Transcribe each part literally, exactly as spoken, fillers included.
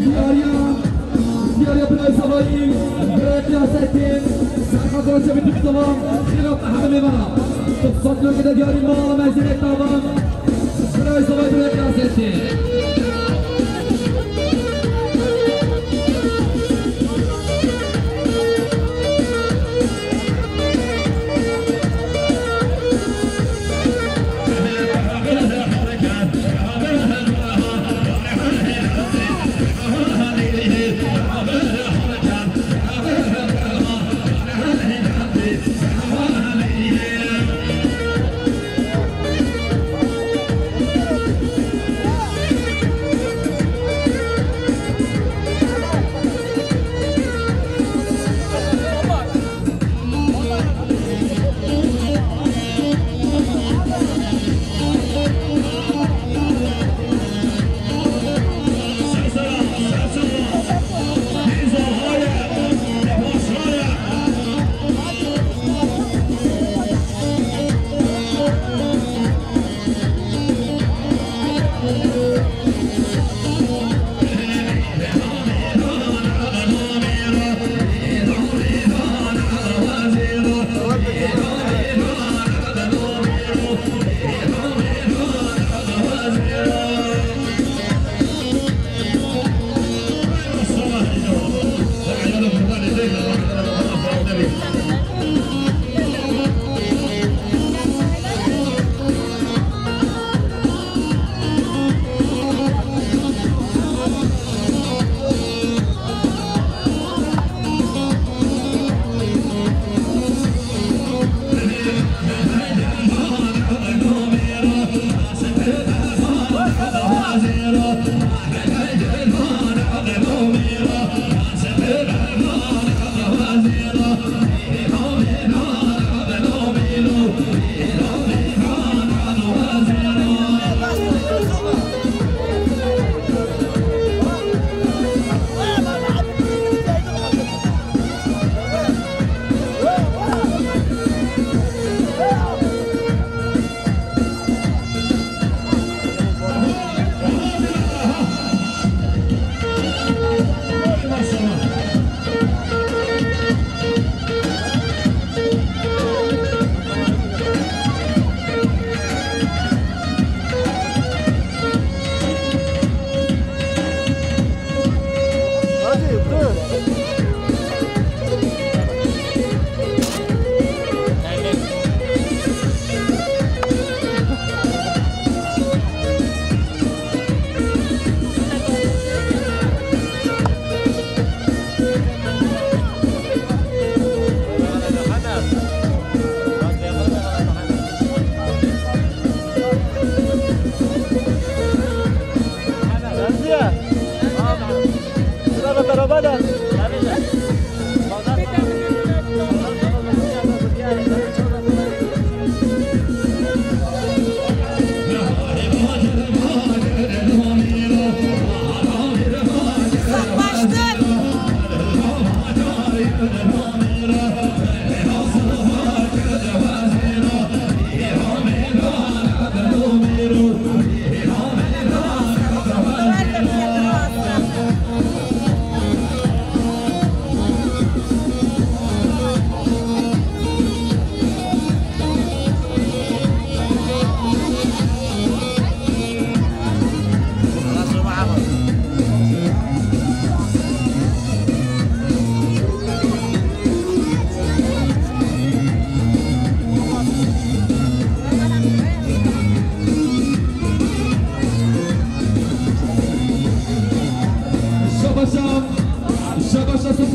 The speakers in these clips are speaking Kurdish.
Diyariya, diyariya birayê Zavayî, birayê Qiyasettin, serhezra çemê Dîptama, xêra te hebe mêvana. Tu sed rokê de diyarî mala mezînê tavan, birayê Zavayî, birayê Qiyasettin.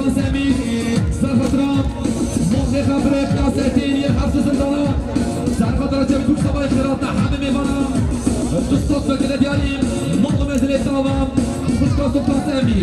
Semî, serxetira, mordê xebirê, piyasetên yê heft zindana, serxetira çevik û sabahê xêrata hemê mêvana, du sed vekirê diyarî, mal û mezilê tava, xwişka Sultan Semî.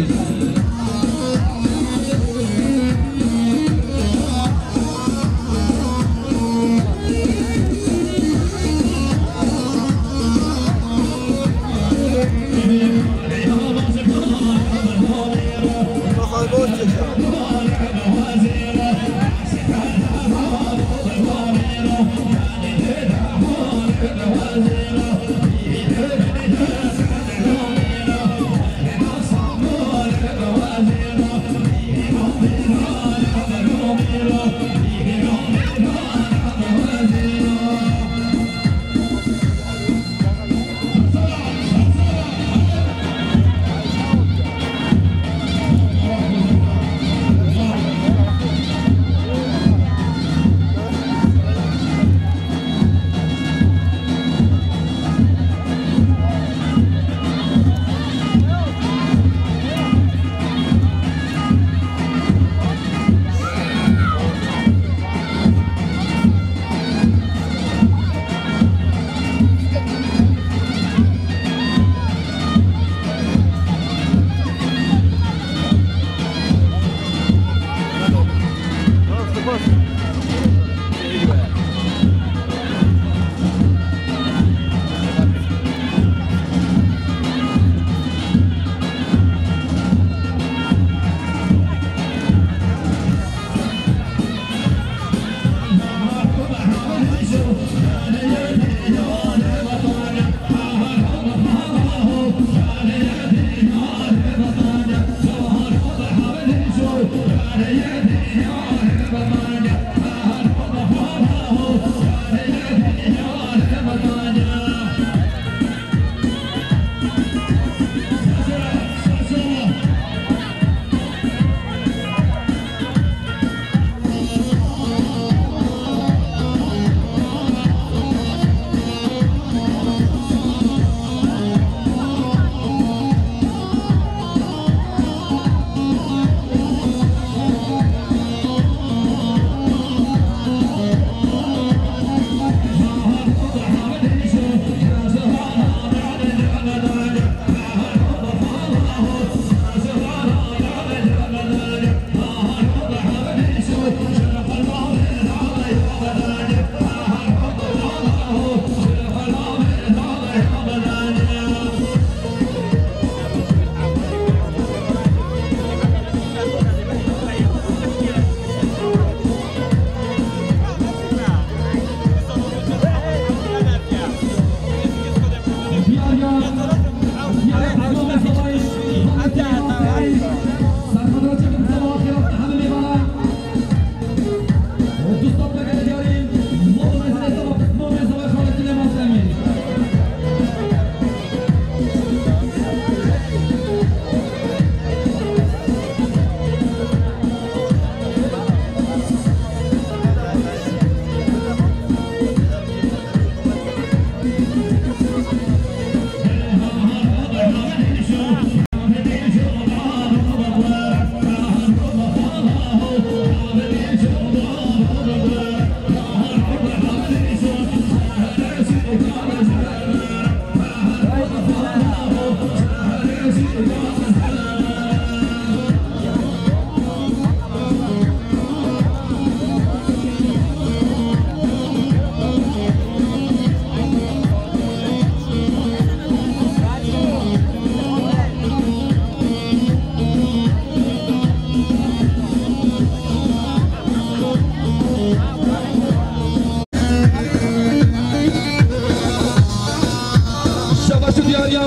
Şebaş û diyariya,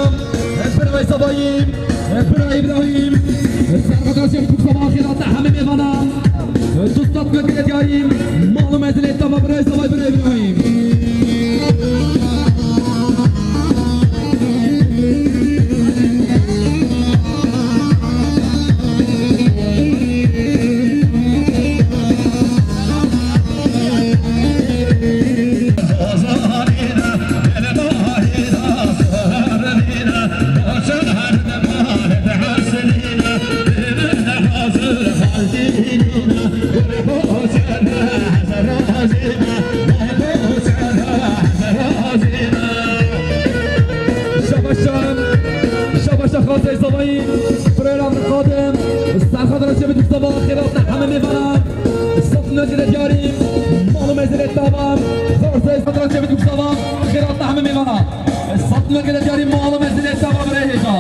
bira Weysa Bayî, bira Îbrahîm, serxwedana Şêx Kûk Seba xêrata hemî mêvanan. Du sed gul bira diyarî, mal û mezilê tava bira Weysa Bayî, bira Îbrahîm. Hemî mêvanan, sed nokê de diyarî, mal û mezilê tava, xarzê xatira çevît û zava, xêrata hemî mêvanan. Sed nokê de diyarî, mal û mezilê tava birê hêja.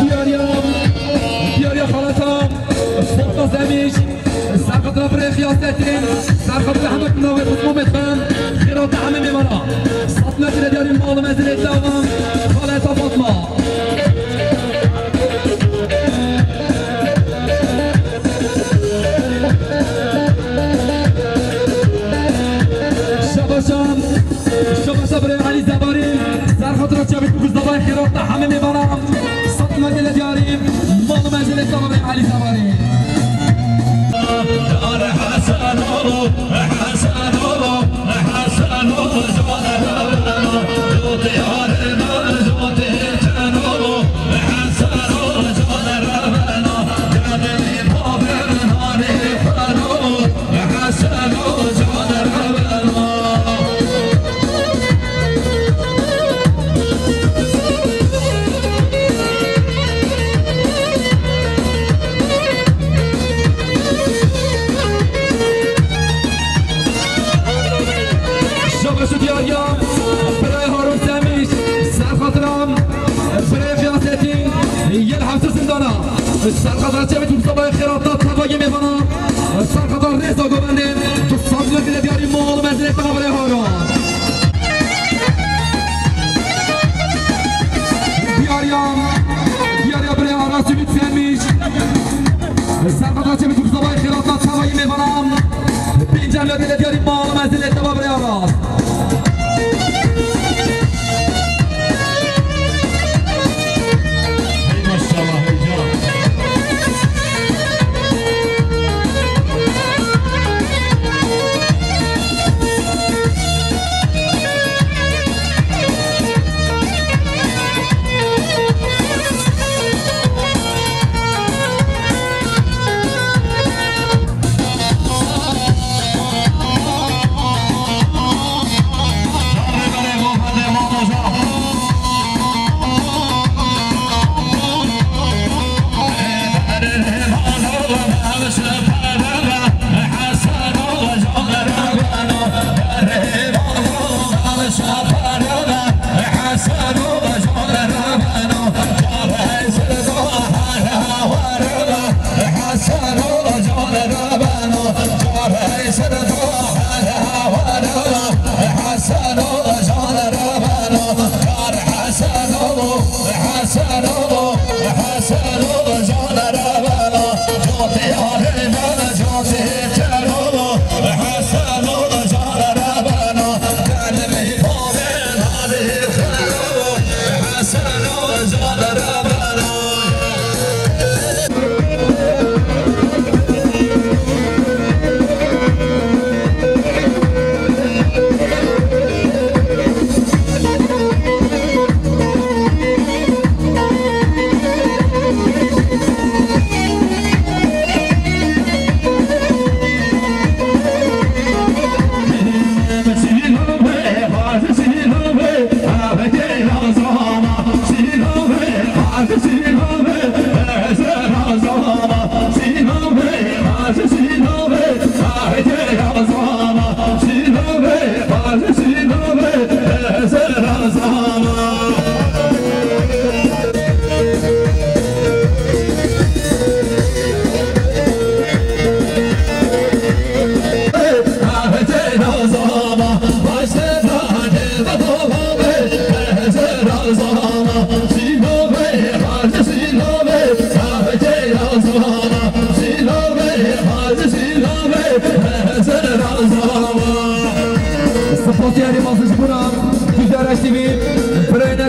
Diyariya, diyariya xaleta Fatma Zemîş, serxatira birê Xiyasetîn, serxatira heme navê Fatma Metben, xêrata heme mêvana. Sed metre diyarî mal û mezilê dewan, xaleta Fatma. Şabaşan, şabaşa birê Elî Zebarî, serxatira çavît û guzdavayê xêrata hemî mêvana, sed metre diyarî, mal û mezilê dewan birê Elî Zebarî. Şabaş û diyariya birayê Harun Semîş, serxatira birayê Xiyasetîn, yel hevsir zindana, serxatira çevît û sabahê xêrata tavayê mêvana, serxatira rêza govendê, tu sed metre diyarî mal û mezilê tava birayê Harun. Diyariya, diyariya birê Aras Ümit Semîş. Serxatira çevît û sabahê xêrata tavayê mêvana. Pêncem lotê de diyarî mal û mezilê tava birê Aras. Hey maşallah, hey can.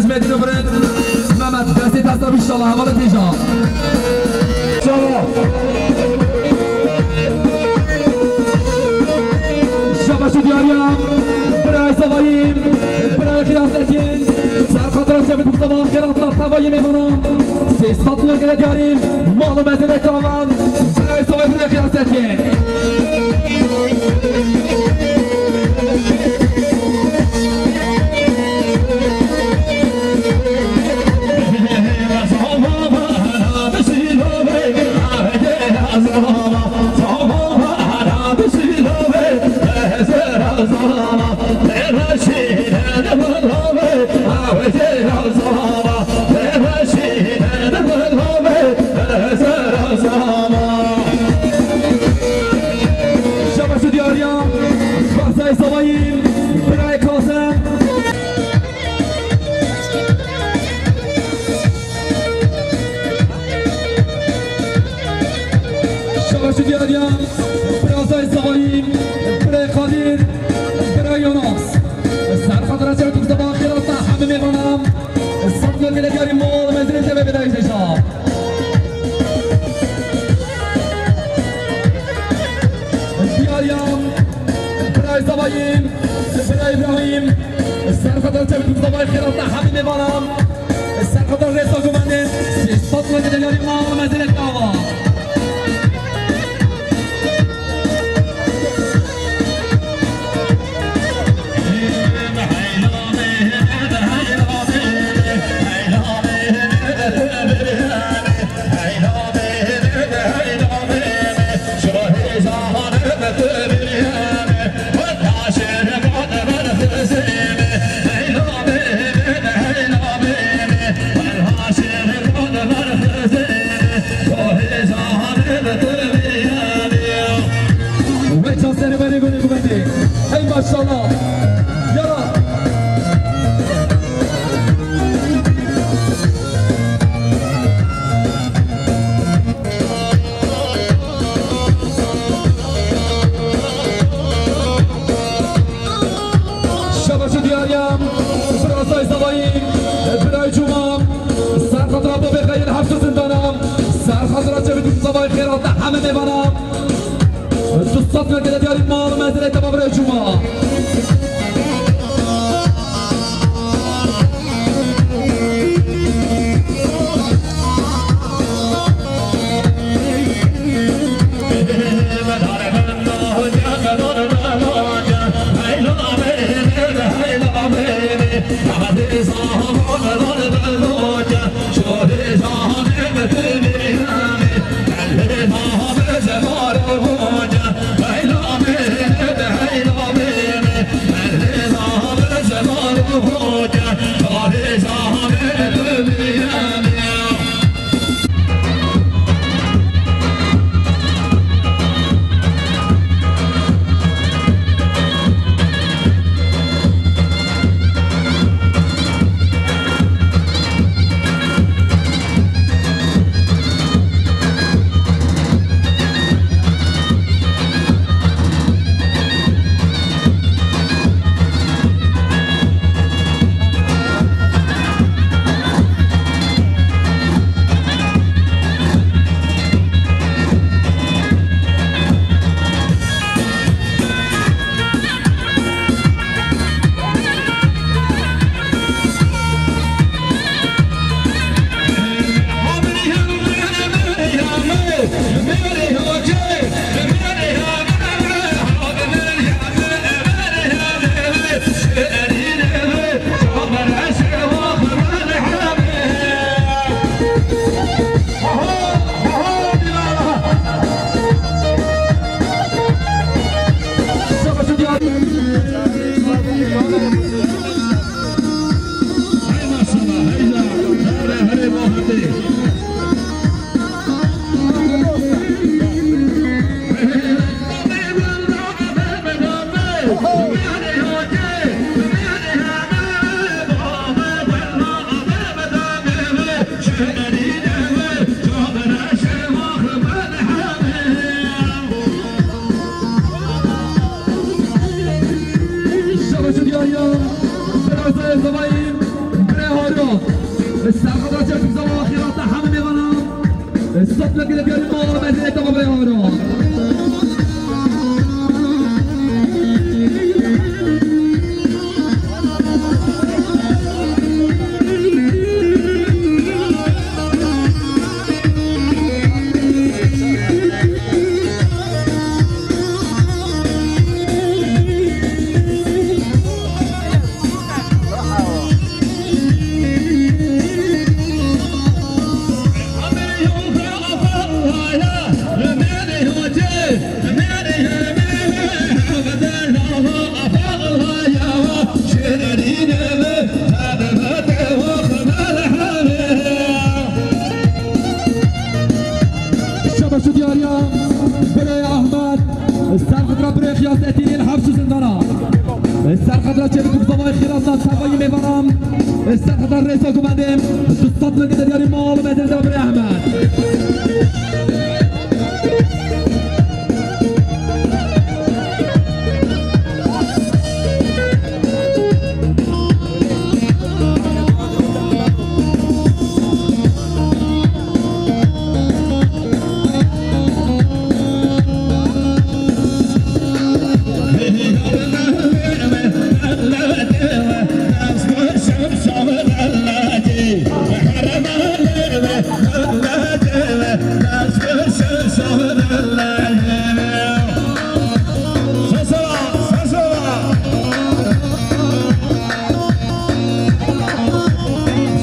Medine Fred, Mehmet, destê desta bî inşallah, hevalê têja. İnşallah. Şabaş û diyariya, birayê Zavayî, birayê Xiyasetîn, ser xatira çevê Mustafa Xêratna tevayê mêvanan, sê sed lirê diyarî, mal û mezênê tavan, birayê Zavayî, birayê Xiyasetîn. Şabaş û diyariya, Xwezayê Zavayî, birayê Kazim. Şabaş û diyariya, Xwezayê Zavayî, birayê Kadir, birayê Yonas. Ser xatira çev tu zaba xêrata hemî mêvana. Sed lirê diyarî mal mezrê tevê bedayî têja. Diyariya, birayê Zavayî, birayê Îbrahîm, ser xatir çev tu zavayê xêrata hemî mêvana, ser xatir rêsa gumendê, sê sed lirê diyarî mal mezrê tava. Wek çav serê berê gulê gumendê. Hey maşallah. Yala. Şabaş û diyariya, Firazay Zavayî, Biray Cuma, ser xatira babê xeyir heft û zindana, ser xatira çevî du zavayê xêrata hemî mêvana. Du sed lirê diyarî mal mezrê teva Biray Cuma. Serxeta çek bi zaman xêrata hemî mêvanan. Sat metre diyarî mala mezrê tava birê Aron. Şabaş û diyariya birê Ahmet. Serxeta birê Xiyasetînê li hefş û zindana. Serxeta çevik zavayê xêratan tevayî mêvanan. Serxeta rêza gumendê. Du sed metre diyarî mal mezin da birê Ahmet.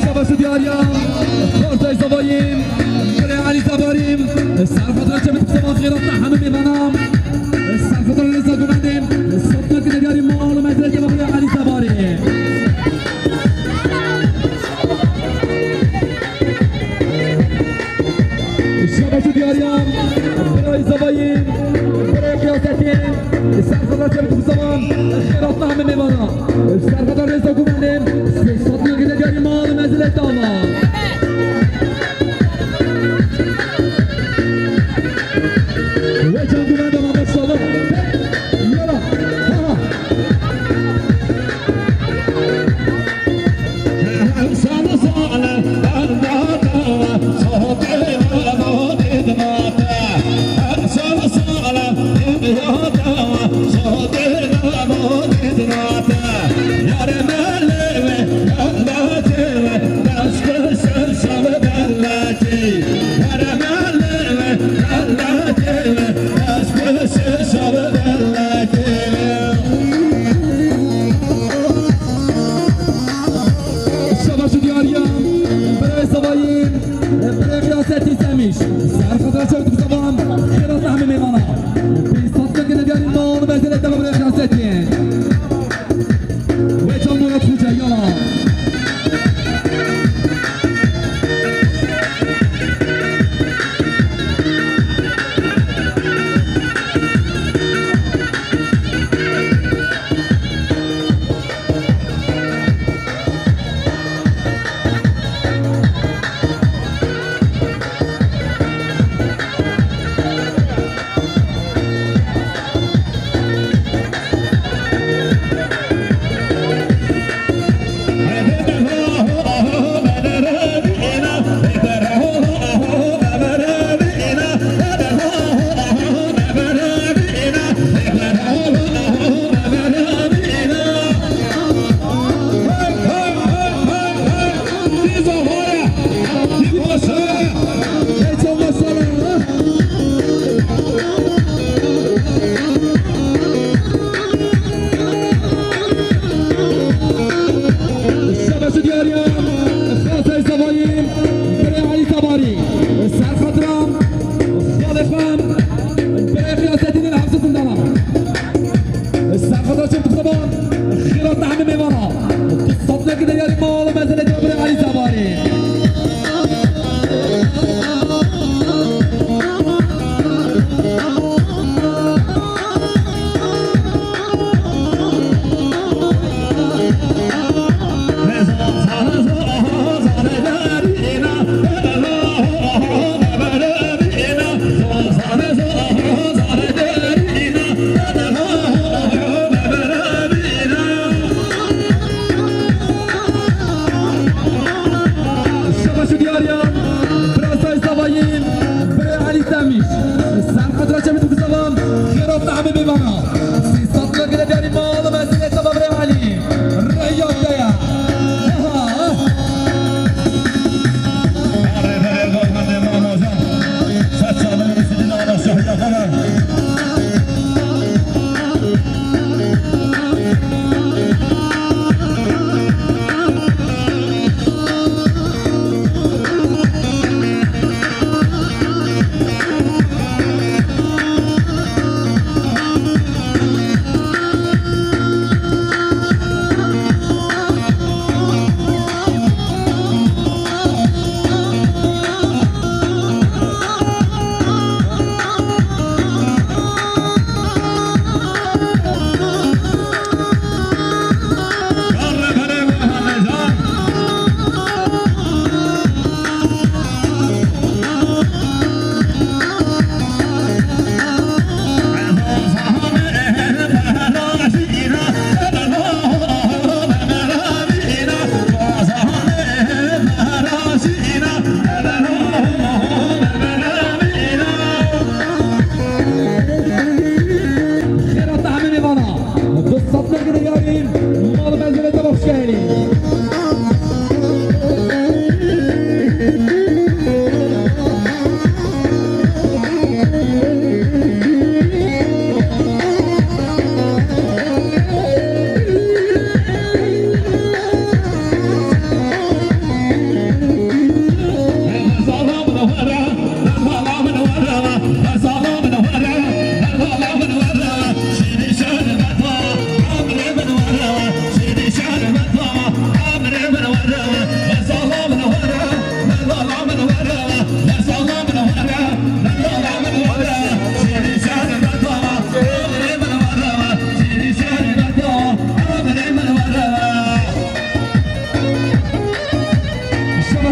Şabaş û diyariya, Xortay Zavayî, Birê Elî Zabarî, Serxeta Reçebî, Zaman Xêrata hemî mêvanan, Serxeta Rêza Gumendê, Sotna Kinediyarî, Mal û Mezrê Birê Elî Zabarî. Şabaş û diyariya, birayê Zavayî, birayê Xiyasetîn, Serxeta Çevik bi zaman, xêrata hemî mêvana. Serxeta Rêza Gumendê, sê sed mil gide diyarî mal mezilê tava. Wê can Gumendê ma maşallah. Yala, ha ha. Şabaş û diyariya, birayê Zavayî, birayê Xiyasetî Semîş. Serxeta Çevik bi zaman, xêrata hemî mêvana. Pênc sed mil gide diyarî mal mezilê tava birayê Xiyasetî. Wê can Murat Hoca, yala.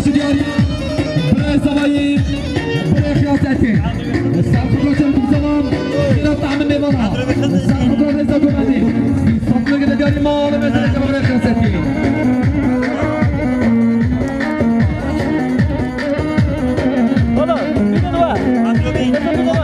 Diyariya, birê zavayî, birê xiyasetê. Serxwe çem tu zaman, bira tahmin nêvana. Serxwe rêza gomedê. Satmê gide diyarî mal, mesela birê xiyasetê. Baba, bir de dua. Bir de dua.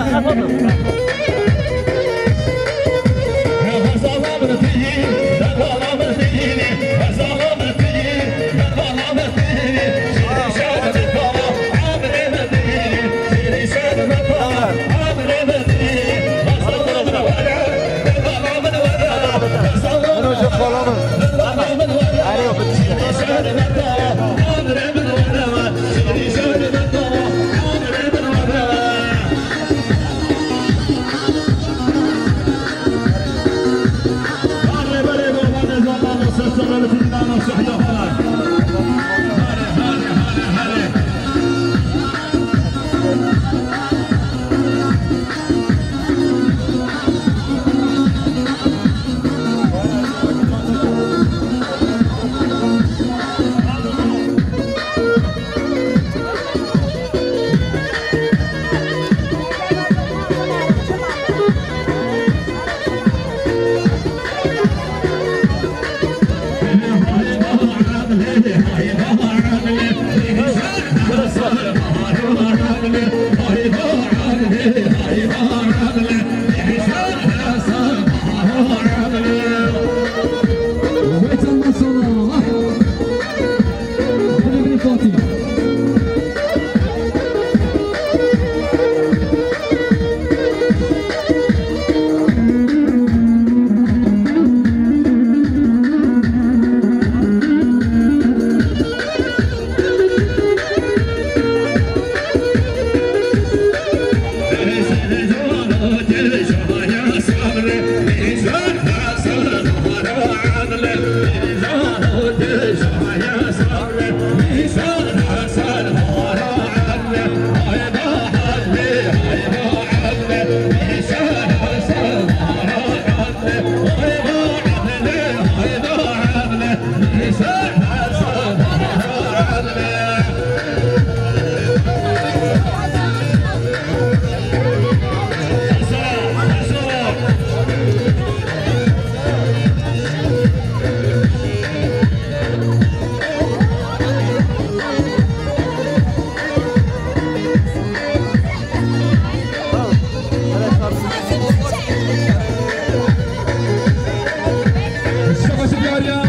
Şebaşê diyariya,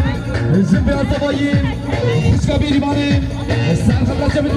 jin beyaz zavayî, xwişka Bêrîvanê, serxwe çemê